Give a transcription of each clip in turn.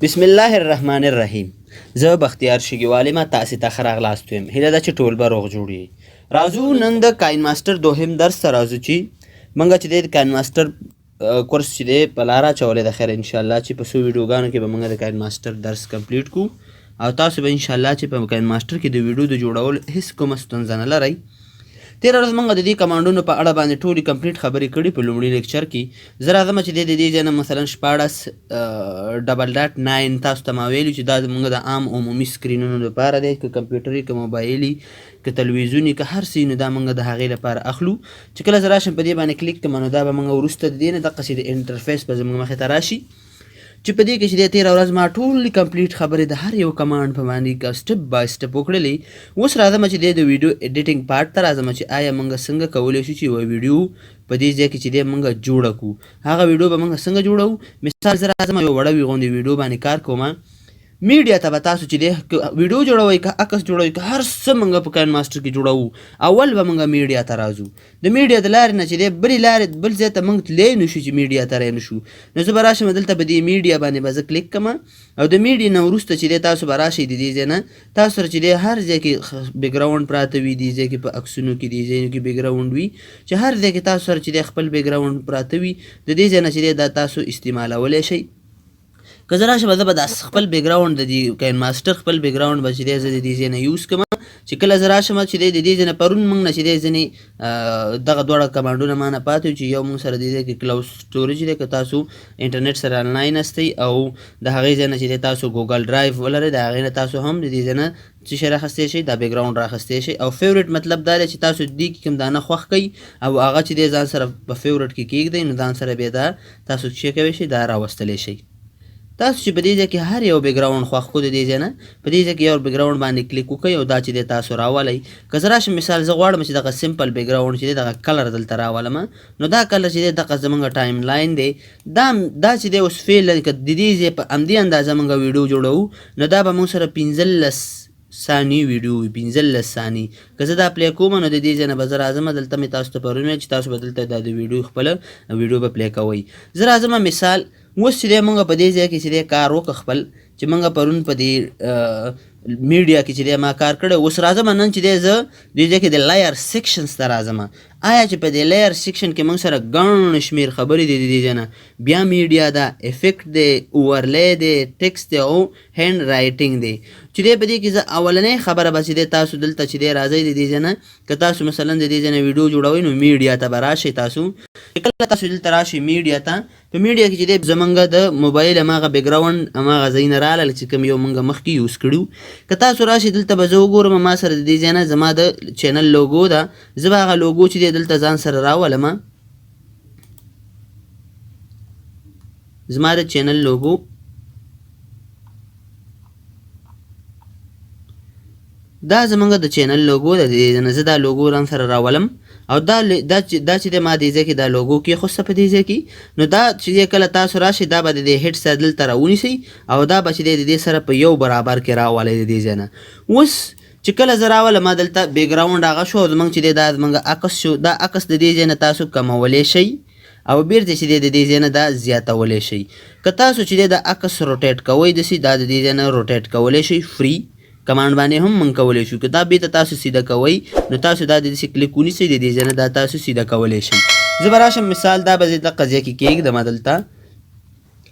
بسم الله الرحمن الرحیم. زه بختیار شګیوال ما تاسو ته ښه راغلاست وایم. هیله ده چې ټول به روغ جوړ یئ. راځو نن د کاین ماسټر دوهم درس ته راځو چې موږ چې د کاین ماسټر کورس چې دی په لاره اچولی ده، خیر انشاءالله چې په څو ویډیوګانو کې به موږ د کاین ماسټر درس کمپلیټ کړو او تاسو به انشاءالله چې په کاین ماسټر کې د ویډیو د جوړولو هیڅ کومه ستونزه نه لرئ. تېره ورځ مونږ د دې کمانډونو په اړه باندې ټولې کمپلیټ خبرې کړي په لومړي لیکچر کې. زه راځم چې د دې ځای نه مثلا 16 ډبل ډاټ 9 تاسو ته ما ویلي چې دا زمونږ د عام عمومي سکرینونو لپاره دی، که کمپیوټر که موبایل که تلویزیون که هر څه، نو دا مونږ د هغې لپاره اخلو. چې کله زه راشم په دې باندې کلیک کړم نو دا به مونږ وروسته د دې نه دقسې د انټرفیس به زمونږ مخې ته راشي چې په دې کې چې دی تېره ورځ ما ټولې کمپلیټ خبرې د هر یو کمانډ په باندې سټپ بای سټپ وکړلې. اوس راځم چې دی د ویډیو ایډیټینګ پارټ ته راځم چې آیا موږ څنګه کولی شو چې یوه ویډیو په دې ځای کې چې دی موږ جوړه کړو، هغه ویډیو به موږ څنګه جوړوو. مثال زه راځم یو وړه وي غوندې ویډیو باندې کار کوم. میډیا ته به تاسو چې دی ویډیو جوړوئ که عکس جوړوئ که هر څه موږ په کاین ماسټر کې جوړوو، اول به موږ میډیا ته راځو. د میډیا د لارې نه چې دی بلې لارې بل ځای ته موږ تللی نه شو چې میډیا ته رانه شو، نو زه به راشم دلته په دې میډیا باندې به زه کلیک کړم او د میډیا نه وروسته چې دی تاسو به راشئ د دې ځای نه تاسو سره چې دی هر ځای کې بیکګراونډ پراته وي، دې ځای کې په عکسونو کې دې ځایونو کې بیکګراونډ وي، چې هر ځای کې تاسو سره چې دی خپل بیکګراونډ پراته وي د دې ځای نه چې دی دا تاسو استعمالولی شئ. که زه راشم زه به دا خپل بیکګراونډ د دې کاین ماسټر خپل بیکګراونډ به چې دی زه د دې ځای نه یوز کړم. چې کله زه راشم چې دی د دې ځای نه پرون موږ نه چې دی ځینې دغه دواړه کمانډونه ما نه پاتې وو چې یو موږ سره دې ځای کې کلاود سټوریج دی، که تاسو انټرنیټ سره انلاین استئ او د هغې ځای نه چې دی تاسو ګوګل ډرایو ولرئ د هغې نه تاسو هم د دې ځای نه څه شی راخستی شئ، دا بیکګراونډ راخستی شئ. او فیورټ مطلب دا دی چې تاسو دې کې کوم دانه خوښ کړئ او هغه چې دی ځان سره په فیورټ کې کېږدئ نو ځان سره بیا دا تاسو څه کوی شئ دا راوستلی شئ. تاسو چې په دې ځای کې هر یو بیکګراونډ خوښ کړو د دې ځای نه په دې ځای کې یو بیکګراونډ باندې کلیک وکړئ او دا چې دی تاسو راولئ. که زه راشم مثال زه غواړم چې دغه سمپل بیکګراونډ چې دی دغه کلر دلته راولم، نو دا کلر چې دی دغه زمونږ ټایم لاین دی، دا دا چې دی اوس فعلا که د دې ځای په همدې اندازه مونږ ویډیو جوړوو نو دا به مونږ سره 15 ثانیې ویډیو وي، 15 ثانیې. که زه دا پلی کوم نو د دې ځای نه به زه راځم دلته مې تاسو ته پرون ویل چې تاسو به دلته دا د ویډیو خپله ویډیو به پلی کوئ. زه راځم مثال اوس چې دی مونږ په دې ځای کې چې دی کار وکړ خپل چې مونږ پرون په دې میډیا کې چې دی ما کار کړی، اوس راځم نن چې دی زه دې ځای کې د لایر سیکشنز ته راځم. آیا چې په دې لایر سیکشن کې مونږ سره ګڼ شمېر خبرې دي، د دې ځای نه بیا میډیا ده، افیکټ دی، اوورلی دی، ټیکسټ دی او هینډ رایټینګ دی. چې دی په دې کې زه اولنۍ خبره به چې دی تاسو دلته چې دی راځئ د دې ځای نه که تاسو مثلا د دې ځای نه ویډیو جوړوئ نو میډیا ته به راشئ. تاسو چې کله تاسو دلته راشئ میډیا ته، په میډیا کې چې دی زمونږ د موبایل هماغه بیکګراونډ هماغه ځای نه رالل چې کوم یو مونږ مخکې یوز کړي. که تاسو راشئ دلته به زه وګورم ما سره د دې ځای نه زما د چینل لوګو ده، زه به هغه لوګو چې دی دلته ځان سره راولم، زما د چینل لوګو دا زمونږ د چینل لوګو ده، دې نه زه دا لوګو ران سره راولم او دا دا چې دا چې ما دې ځای کې دا لوګو کېښوسته په دې ځای کې، نو دا چې کله تاسو راشئ دا به د دې هیډ سره دلته راونیسئ او دا به چې دی د دې سره په یو برابر کې راولئ د دې ځای نه. اوس چې کله زه راولم ما دلته بیکګراونډ هغه شو او زمونږ چې دی دا زمونږ عکس شو، دا عکس د دې ځای نه تاسو کمولی شئ او بیرته چې دی د دې ځای نه دا زیاتولی شئ. که تاسو چې دی دا عکس روټیټ کوئ داسې دا د دې ځای نه روټیټ کولی شئ، فري کمانډ باندې هم مونږ کولی شو. که دا بیرته تاسو سیده کوئ نو تاسو دا د داسې کلیک ونیسئ د دې ځای نه دا تاسو سیده کولی شئ. زه به راشم مثال دا به زه دقه ځای کې کېږدم دلته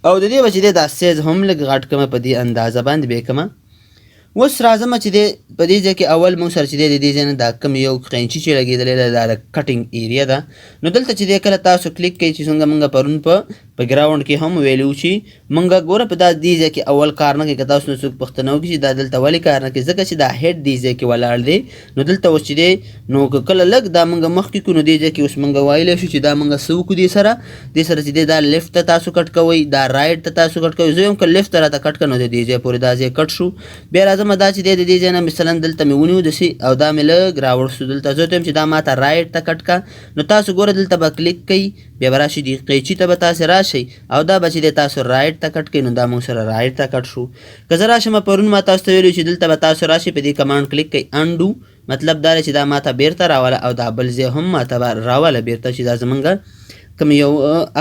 او د دې به چې دی دا سایز هم لږ غټ کړم په دې اندازه باندې به یې کړم. اوس راځم چې دی په دې ځای کې اول موږ سره چې دی د دې ځای نه دا کوم یو قینچي چې لګېدلی ده دا د کټینګ ایریا ده، نو دلته چې دی کله تاسو کلیک کوئ چې څنګه موږ پرون په په ګراونډ کې هم ویلي وو چې موږ ګوره په دا دې ځای کې اول کار نه کوي. که تاسو نه څوک پوښتنه وکړي چې دا دلته ولې کار نه کوي، ځکه چې دا هیډ دې ځای کې ولاړ دی، نو دلته اوس چې دی نو که کله لږ دا موږ مخکې کړو نو دې ځای کې اوس موږ ویلی شو چې دا موږ څه وکړو دې سره، دې سره چې دی دا لیفت ته تاسو کټ کوئ، دا رایټ ته تاسو کټ کوئ. زه وایم که لیفت ته راته کټ کړه نو د دې ځای پورې دا ځای کټ شو. بیا راځم دا چې دی د دې ځای نه مثلا دلته مې ونیو داسې او دا مې لږ راوړسو دلته، زه ورته وایم چې دا ماته رایټ ته کټ کړه، نو تاسو ګوره دلته به کلیک کوئ، بیا به راشئ دې قیچي ته به تاسې راشئ او دا به چې دی تاسو رایټ ته کټ کړئ، نو دا موږ سره رایټ ته کټ شو. که زه راشم پرون ما تاسو ته ویلي چې دلته به تاسو راشئ په دې کمانډ کلیک کوئ انډو، مطلب دا دی چې دا ماته بیرته راوله او دا بل ځای هم ماته راوله بیرته چې دا زمونږ کوم یو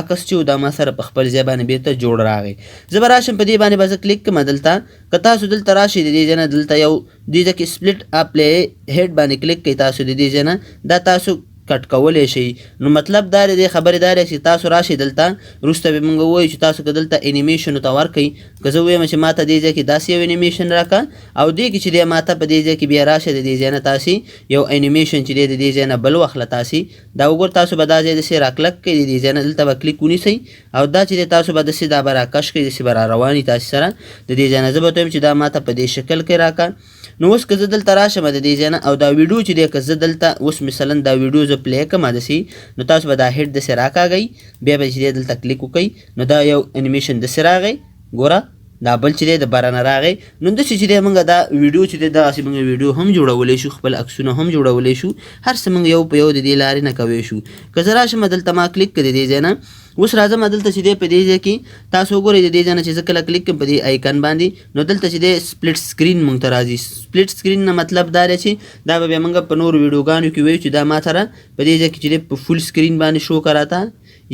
عکس چې دا ما سره په خپل ځای باندې بیرته جوړ راغی. زه به راشم په دې باندې به زه کلیک کړم. دلته که تاسو دلته راشئ د دې ځای نه دلته یو دې ځای کې split play head باندې کلیک کړئ، تاسو د دې ځای نه دا تاسو کټ کولی شئ. نو مطلب دا دی، خبرې دا دی چې تاسو راشئ دلته وروسته به موږ ووایو چې تاسو که دلته انیمیشنو ته ورکئ، که زه ووایم چې ما ته دې ځای کې داسې یو انیمیشن راکړه او دې کې چې دی ما ته په دې ځای کې بیا راشه د دې ځای نه تاسې یو انیمیشن چې دی د دې ځای نه بل واخله. تاسې دا وګوره، تاسو به دا ځای داسې راکلک کړئ، د دې ځای نه دلته به کلیک ونیسئ او دا چې دی تاسو به داسې دا به راکش کړئ، داسې به را روان وي تاسې سره د دې ځای نه. زه به ورته وایم چې دا ما ته په دې شکل کې راکړه. نو اوس که زه دلته راشم د دې ځای نه او دا ویډیو چې دی که زه دلته اوس مثلا دا ویډیو زه play کړم داسې، نو تاسو به دا head داسې راکاږئ، بیا به چې دی دلته کلیک وکړئ، نو دا یو انیمیشن داسې راغی. ګوره دا بل چې دی د بره نه راغی. نو داسې چې دی موږ دا ویډیو چې دی دغسې موږ ویډیو هم جوړولی شو، خپل عکسونه هم جوړولی شو، هر څه موږ یو په یو د دې لارې نه کوی شو. که زه راشم دلته ما کلیک کړ د دې ځای نه، اوس راځم دلته چې دی په دې ځای کې تاسو وګورئ د دې ځای نه چې زه کله کلیک کړم په دې icon باندې، نو دلته چې دی split screen موږ ته راځي. split screen نه مطلب دا دی چې دا به بیا موږ په نورو ویډیوګانو کې وایو چې دا ما سره په دې ځای کې چې دی په full screen باندې شو که راته،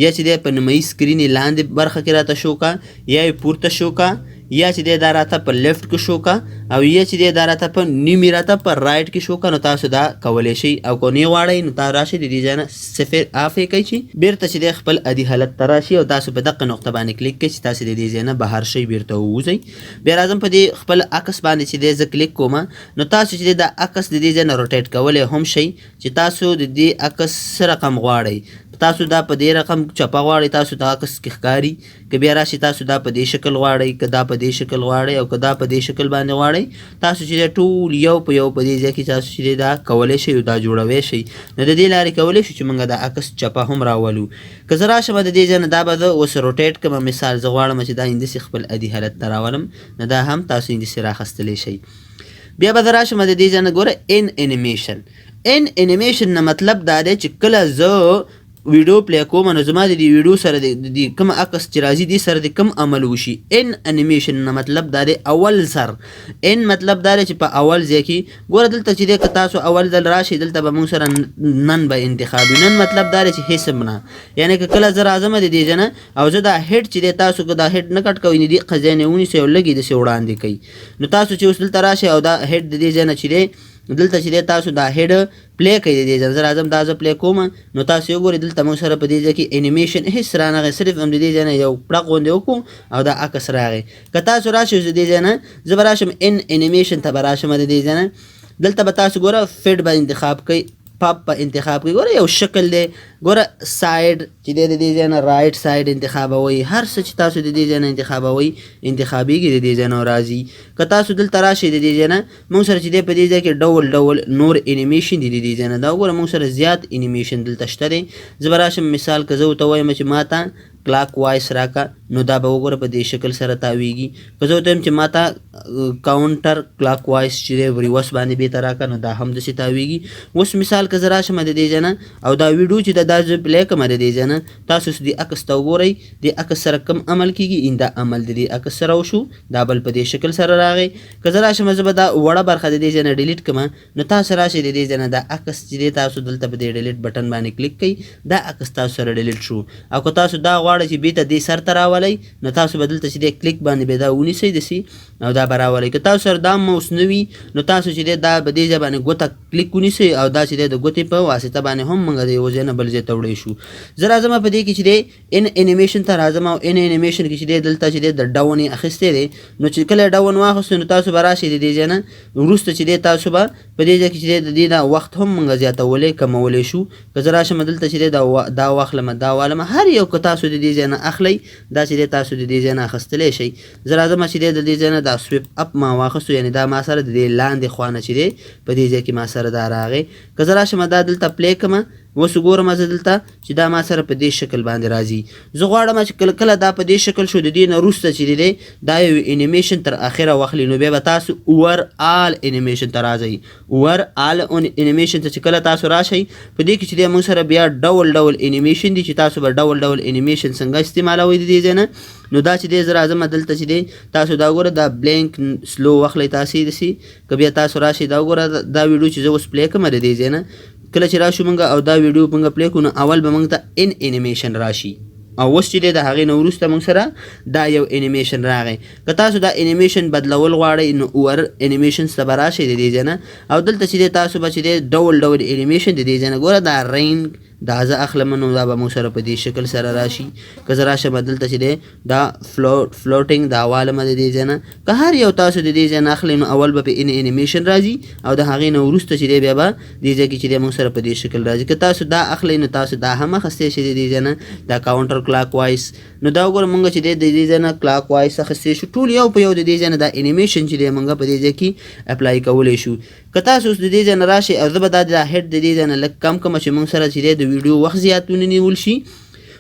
یا چې دی په نیمایي screen یې لاندې برخه کې راته شو که، یا یې پورته شو که، یا چې دی دا راته په left کې شو که، او یا چې دی دا راته په نیمې راته په right کې شو که. نو تاسو دا کولی شئ او که نه غواړئ نو تا راشئ د دې ځای نه صفر off یې کړئ چې بیرته چې دی خپل عادي حالت ته راشي او تاسو په دقه نقطه باندې کلیک کړئ چې تاسو د دې ځای نه بهر شئ، بیرته ووځئ. بیا راځم په دې خپل عکس باندې چې دی زه کلیک کوم، نو تاسو چې دی دا عکس د دې ځای نه rotate کولی هم شئ چې تاسو د دې عکس څه رقم غواړئ. تاسو دا په دې رقم چپه غواړئ، تاسو دا عکس کې ښکاري. که بیا راشي تاسو دا په دې شکل غواړئ، که دا په دې شکل غواړئ، او که دا په دې شکل باندې غواړئ، تاسو چې دی ټول یو په یو په دې ځای کې تاسو چې دی دا کولی شئ او دا جوړوی شئ. نو د دې لارې کولی شو چې موږ دا عکس چپه هم راولو. که زه راشم د دې ځای نه دا به زه اوس rotate کړم، مثال زه غواړم چې دا هندسې خپل عادي حالت ته راولم، نو دا هم تاسو هندسې راخستلی شئ. بیا به زه راشم د دې ځای نه ګوره in animation. in animation نه مطلب دا دی چې کله زه ویډیو play کوم نو زما د دې ویډیو سره د دې کوم عکس چې راځي دې سره د کوم عمل وشي. in animation نه مطلب دا دی اول سر، in مطلب دا دی چې په اول ځای کې ګوره دلته چې دی که تاسو اول ځل راشئ دلته به موږ سره none به انتخاب وي. none مطلب دا دی چې هېڅ هم نه، یعنې که کله زه راځم د دې ځای نه او زه دا head چې دی تاسو که دا head نه کټ کوئ نو دې قضیه نه ونیسئ او لږ یې داسې وړاندې کوئ. نو تاسو چې اوس دلته راشئ او دا head د دې ځای نه چې دی دلته چې دی تاسو دا head play کوئ د دې ځای نه، زه راځم دا زه play کوم، نو تاسو یې وګورئ دلته موږ سره په دې ځای کې انیمیشن هېڅ رانغی، صرف هم د دې ځای نه یو پړق غوندې وکړو او دا عکس راغی. که تاسو راشئ د دې ځای نه زه به راشم in animation ته به راشم د دې ځای نه، دلته به تاسو ګوره fade به انتخاب کړئ، پاپ به انتخاب کړئ. ګوره یو شکل دی، ګوره side چې دی د دې ځای نه right side انتخابوئ، هر څه چې تاسو د دې ځای نه انتخابوئ انتخابېږي د دې ځای نه راځي. که تاسو دلته راشئ د دې ځای نه موږ سره چې دی په دې ځای کې ډول ډول نور انیمیشن دي د دې ځای نه، دا وګوره موږ سره زیات انیمیشن دلته شته دی. زه به راشم مثال که زه ورته وایم چې ما ته clockwise راکه، نو دا به وګوره په دې شکل سره تاویږي. که زه ورته وایم چې ما ته counter clockwise چې دی reverse باندې بیرته راکه، نو دا هم داسې تاویږي. اوس مثال که زه راشم د دې ځای نه او دا ویډیو چې ده دا زه play کړم د دې ځای نه، تاسو اوس دې عکس ته وګورئ، دې عکس سره کوم عمل کیږي، ان دا عمل د دې عکس سره وشو، دا بل په دې شکل سره راغی. که زه راشم زه به دا وړه برخه د دې ځای نه delete کړم، نو تاسو راشئ د دې ځای نه دا عکس چې دی تاسو دلته په دې delete button باندې کلیک کړئ، دا عکس تاسو سره delete شو. او که تاسو دا غواړئ چې بیرته دې سر ته راولئ، نو تاسو به دلته چې دی کلیک باندې به دا ونیسئ داسې او دا به راولئ. که تاسو سره دا موس نه وي نو تاسو چې دی دا به دې ځای باندې ګوته کلیک ونیسئ او دا چې دی د ګوتې په واسطه باندې هم موږ د یو ځای نه بل ځای ته وړی شو. زه راځم په دې کې چې دی in animation ته راځم او in animation کې چې دی دلته چې دی د down یې اخیستی دی، نو چې کله down واخیستو نو تاسو به راشئ د دې ځای نه وروسته چې دی تاسو به په دې ځای کې چې دی د دې دا وخت هم موږ زیاتولی کمولی شو. که زه راشم دلته چې دی دا واخلم دا والم، هر یو که تاسو د دې ځای نه اخلئ دا چې دی تاسو د دې ځای نه اخیستلی شئ. زه راځم چې دی د دې ځای نه دا swipe up ما واخیستو، یعنې دا ما سره د دې لاندې خوا نه چې دی په دې ځای کې ما سره دا راغی. که زه راشم دا دلته play کړم، اوس وګورم زه دلته چې دا ما سره په دې شکل باندې راځي. زه غواړم چې کله کله دا په دې شکل شو د دې نه وروسته چې دی دا یو انیمیشن تر اخره واخلي، نو بیا به تاسو overall animation ته راځئ. overall animation ته چې کله تاسو راشئ په دې کې چې دی موږ سره بیا ډول ډول انیمیشن دي چې تاسو به ډول ډول انیمیشن څنګه استعمالوئ د دې ځای نه. نو دا چې دی زه راځم دلته چې دی تاسو دا وګوره دا blink slow واخلئ تاسې داسې. که بیا تاسو راشئ دا وګوره دا ویډیو چې زه اوس play کړم د دې ځای نه کله چې راشو مونږ او دا ویډیو مونږ play کړو، نو اول به مونږ ته in animation راشي، او اوس چې دی د هغې نه وروسته مونږ سره دا یو انیمیشن راغی. که تاسو دا انیمیشن بدلول غواړئ نو over animation ته به راشئ د دې ځای نه، او دلته چې دی تاسو به چې دی ډول ډول انیمیشن د دې ځای نه ګوره، دا رینګ دا زه اخلم، نو دا به موږ سره په دې شکل سره راشي. که زه راشم دلته چې دی دا floating دا والم د دې ځای نه، که هر یو تاسو د دې ځای نه اخلئ نو اول به په in animation راځي، او د هغې نه وروسته چې دی بیا به دې ځای کې چې دی موږ سره په دې شکل راځي. که تاسو دا اخلئ نو تاسو دا هم اخیستی شئ د دې ځای نه، دا counter clockwise. نو دا وګوره مونږ چې دی د دې ځای نه clockwise اخیستی شو، ټول یو په یو د دې ځای نه دا انیمیشن چې دی مونږ په دې ځای کې apply کولی شو. که تاسو اوس د دې ځای نه راشئ، او زه به دا د height د دې ځای نه لږ کم کړم چې مونږ سره چې دی د ویډیو وخت زیات ونه نیول شي.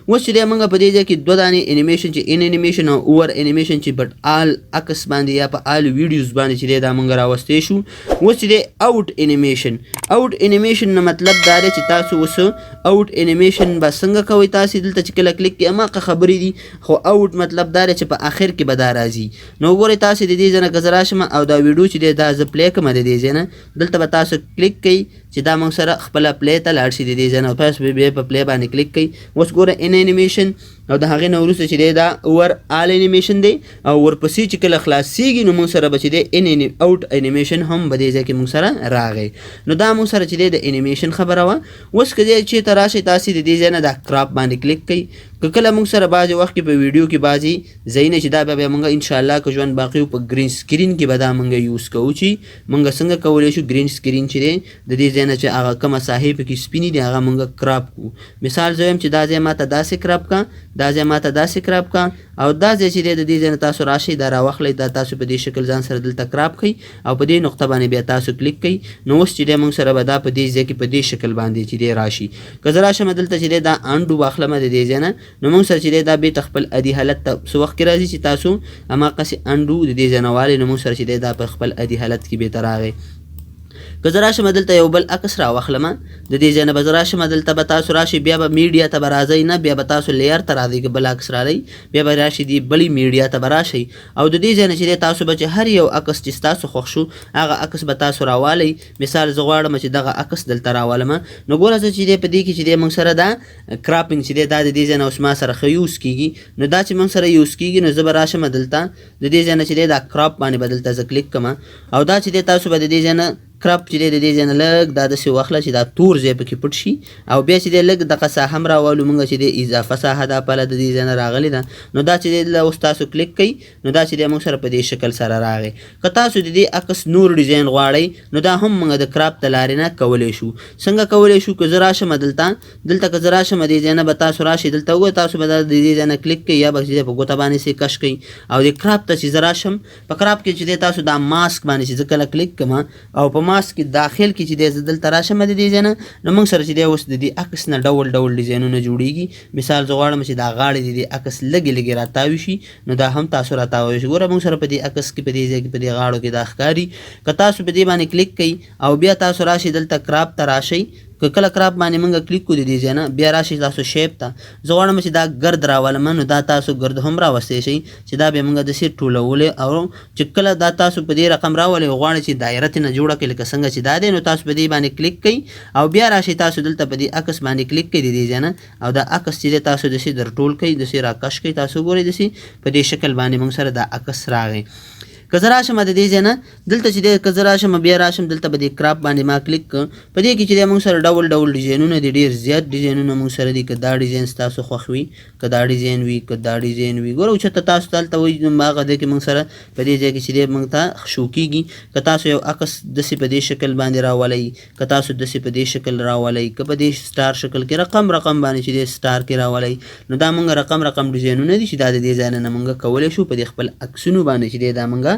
اوس چې دی مونږ په دې ځای کې دوه دانې انیمیشن چې in animation او over animation چې but all عکس باندې یا په all videos باندې چې دی دا مونږ راوستی شو. اوس چې دی out animation، out animation نه مطلب دا دی چې تاسو اوس out animation به څنګه کوئ؟ تاسو دلته چې کله کلیک کړئ هماغه خبرې دي، خو out مطلب دا دی چې په اخر کې به دا راځي. نو وګورئ تاسو د دې ځای نه که زه راشم او دا ویډیو چې دی دا زه play کړم د دې ځای نه، دلته به تاسو کلیک کړئ چې دا موږ سره خپله play ته لاړ شي د دې ځای نه، پس بیا په play باندې کلیک کړئ. اوس ګوره in animation، او د هغې نه وروسته چې دی دا over all animation دی، او ورپسې چې کله خلاصیږي نو موږ سره به چې دی in out animation هم به دې ځای کې موږ سره راغی. نو دا موږ سره چې دی د انیمیشن خبره وه. اوس که دی چېرته راشئ تاسې د دې ځای نه دا crop باندې کلیک کړئ. که کله موږ سره بعضې وخت کې په ویډیو کې بعضې ځایونه چې دا به بیا موږ انشاءالله که ژوند باقي و په green screen کې به دا موږ use کوو، چې موږ څنګه کولی شو green screen چې دی د دې ځای نه چې هغه کومه ساحې پکې سپینې دي هغه موږ crop کړو. مثال زه وایم چې دا ځای ماته داسې crop کړه، دا ځای ماته داسې crop کړه، او دا ځای چې دی د دې ځای نه تاسو راشئ دا راواخلئ، دا تاسو په دې شکل ځان سره دلته crop کړئ، او په دې نقطه باندې بیا تاسو کلیک کړئ. نو اوس چې دی موږ سره به دا په دې ځای کې په دې شکل باندې چې دی راشي. که زه راشم دلته چې دی دا undo واخلم د دې ځای نه، نو موږ سره چې دی دا بیرته خپل عادي حالت ته څه وخت کې راځي چې تاسو هماغسې undo د دې ځای نه والئ، نو موږ سره چې دی دا په خپل عادي حالت کې بیرته راغی. که زه راشم دلته یو بل عکس راواخلم د دې ځای نه به زه راشم دلته به تاسو راشئ، بیا به media ته به راځئ نه، بیا به تاسو layer ته راځئ، که بل عکس رالی بیا به راشئ دې بلې media ته به راشئ، او د دې ځای نه چې دی تاسو به چې هر یو عکس چې ستاسو خوښ شو هغه عکس به تاسو راوالئ. مثال زه غواړم چې دغه عکس دلته راوالم، نو ګوره زه چې دی په دې کې چې دی موږ سره دا cropping چې دی دا د دې ځای نه اوس ما سره ښه use کېږي. نو دا چې موږ سره use کېږي نو زه به راشم دلته د دې ځای نه چې دی دا crop باندې به دلته زه کلیک کړم، او دا چې دی تاسو به د دې ځای نه crop چې دی د دې ځای نه لږ دا داسې واخله چې دا تور ځای پکې پټ شي، او بیا چې دی لږ دغه ساحه هم راوالو موږ چې دی اضافه ساحه دا پله د دې ځای نه راغلې ده. نو دا چې دی دلته اوس تاسو کلیک کړئ، نو دا چې دی موږ سره په دې شکل سره راغی. که تاسو د دې عکس نور ډیزاین غواړئ نو دا هم موږ د crop د لارې نه کولی شو. څنګه کولی شو؟ که زه راشم دلته، دلته که زه راشم دې ځای نه به تاسو راشئ دلته وګورئ، تاسو به دا د دې ځای نه کلیک کړئ یا به چې دی په ګوته باندې سې کش کړئ، او د crop ته چې زه راشم په crop کې چې دی تاسو دا ماسک باندې چې زه کله کلیک کړم او په ماسک کې داخل کې چې دی زه دلته راشم د دې ځای نه، نو موږ سره چې دی اوس د دې عکس نه ډول ډول ډیزاینونه جوړیږي. مثال زه غواړم چې دا غاړې د دې عکس لږې لږې راتاوي شي، نو دا هم تاسو راتاوی شي. ګوره موږ سره په دې عکس کې په دې ځای کې په دې غاړو کې دا ښکاري. که تاسو په دې باندې کلیک کړئ او بیا تاسو راشئ دلته crop ته راشئ، که کله crop باندې موږ کلیک کړو د دې ځای نه بیا راشئ تاسو shape ته، زه غواړم چې دا ګرد راولم، نو دا تاسو ګرد هم راوستی شئ چې دا بیا موږ داسې ټولولی، او چې کله دا تاسو په دې رقم راولئ غواړئ چې دایره ترې نه جوړه کړئ لکه څنګه چې دا دی، نو تاسو په دې باندې کلیک کړئ او بیا راشئ تاسو دلته په دې عکس باندې کلیک کړئ د دې ځای نه، او دا عکس چې دی تاسو داسې در ټول کړئ، داسې راکش کړئ، تاسو ګورئ داسې په دې شکل باندې موږ سره دا عکس راغی. که زه راشم د دې ځای نه دلته چې دی که زه راشم بیا راشم دلته په دې crop باندې ما کلیک کړ، په دې کې چې دی موږ سره ډول ډول ډیزاینونه دي، ډېر زیات ډیزاینونه موږ سره دي. که دا ډیزاین ستاسو خوښ وي، که دا ډیزاین وي، که دا ډیزاین وي، ګوره اوچته تاسو ته هلته وایي، نو هغه ځای کې موږ سره په دې ځای کې چې دی موږ ته شو کېږي. که تاسو یو عکس داسې په دې شکل باندې راولئ، که تاسو داسې په دې شکل راولئ، که په دې star شکل کې رقم رقم باندې چې دی star کې راولئ، نو دا موږ رقم رقم ډیزاینونه دي چې دا د دې ځای نه موږ کولی شو په دې خپل عکسونو باندې چې دی دا موږ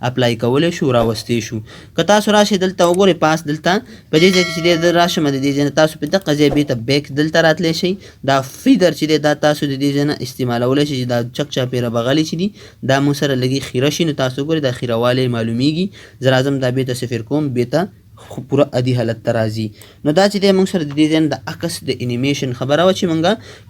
apply کولی شو راوستی شو. که تاسو راشئ دلته وګورئ پاس دلته په دې ځای کې چې دی زه راشم د دې ځای نه تاسو په دقه ځای بیرته back دلته راتلی شئ. دا feather چې دی دا تاسو د دې ځای نه استعمالولی شئ چې دا چک چاپېره بغلې چې دي دا موږ سره لږې خیره شي، نو تاسو وګورئ دا خیرهوالی معلومیږي. زه راځم دا بیرته صفر کوم، بیرته خو پوره عادي حالت ته راځي. نو دا چې دی موږ سره د دې ځای نه د عکس د انیمیشن خبره وه چې موږ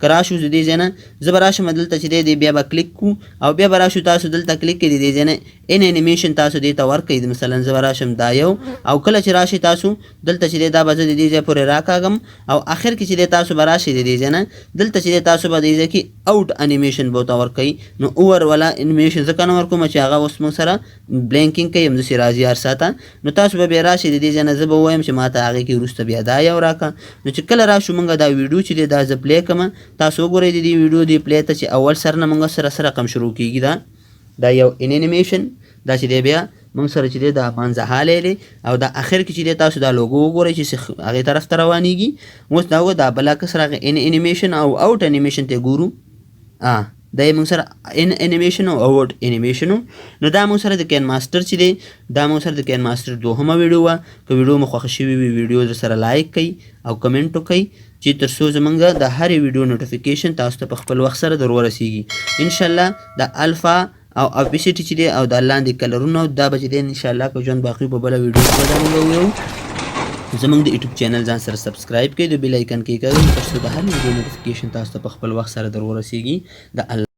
که راشو د دې ځای نه زه به راشم دلته چې دی بیا به کلیک کو او بیا به راشو تاسو دلته کلیک کړئ، د دې ځای نه ان انیمیشن تاسو دې ته ورکړئ. مثلا زه به راشم دا یو، او کله چې راشئ تاسو دلته چې دی دا به زه د دې ځای پورې راکاږم، او اخر کې چې دی تاسو به راشئ د دې ځای نه دلته چې دی تاسو به دې ځای کې اوټ انیمیشن به ورته ورکړئ. نو اوور والا انیمیشن ځکه نه ورکوم چې هغه اوس موږ سره بلینکینګ کوي، همداسې راځي هر ساعته. نو تاسو به بیا راشئ د دې ځای نه زه به ووایم چې ما ته هغې کې وروسته بیا دا یو راکړه. نو چې کله راشو موږ دا ویډیو چې دی دا زه پلی کړم، تاسو وګورئ د دې ویډیو دې پلی ته چې اول سر نه موږ سره سره رقم شروع کیږي. دا یو ان انیمیشن دا چې دی بیا موږ سره چې دی دا منځهالی دی، او دا اخر کې چې دی تاسو دا لوګو وګورئ چې هغې طرف ته روانیږي. اوس دا وګوره دا بل عکس راغی، ان انیمیشن او اوټ انیمیشن ته ګورو. دا یې موږ سره ان انیمیشن او اوټ انیمیشن. نو دا موږ سره د کین ماستر چې دی دا موږ سره د کین ماستر دوهمه ویډیو وه. که ویډیو مو خوښه شوې وي ویډیو در سره لایک کړئ او کمنټ وکړئ چې تر څو زمونږ د هرې ویډیو نوټیفیکیشن تاسو ته په خپل وخت سره در ورسیږي. انشاءالله د الفا او اوپیسیټي چې دی او دا لاندې کلرونه دا به چې دی انشاءالله که ژوند باقي په بله ویډیو کې به دا موږ ووایو. زمونږ د یوټیوب چینل ځان سره سبسکرایب کړئ، د بیل آیکن کېکاږئ تر څو د هرې ویډیو نوټیفیکیشن تاسو ته په خپل وخت سره در ورسیږي. د الله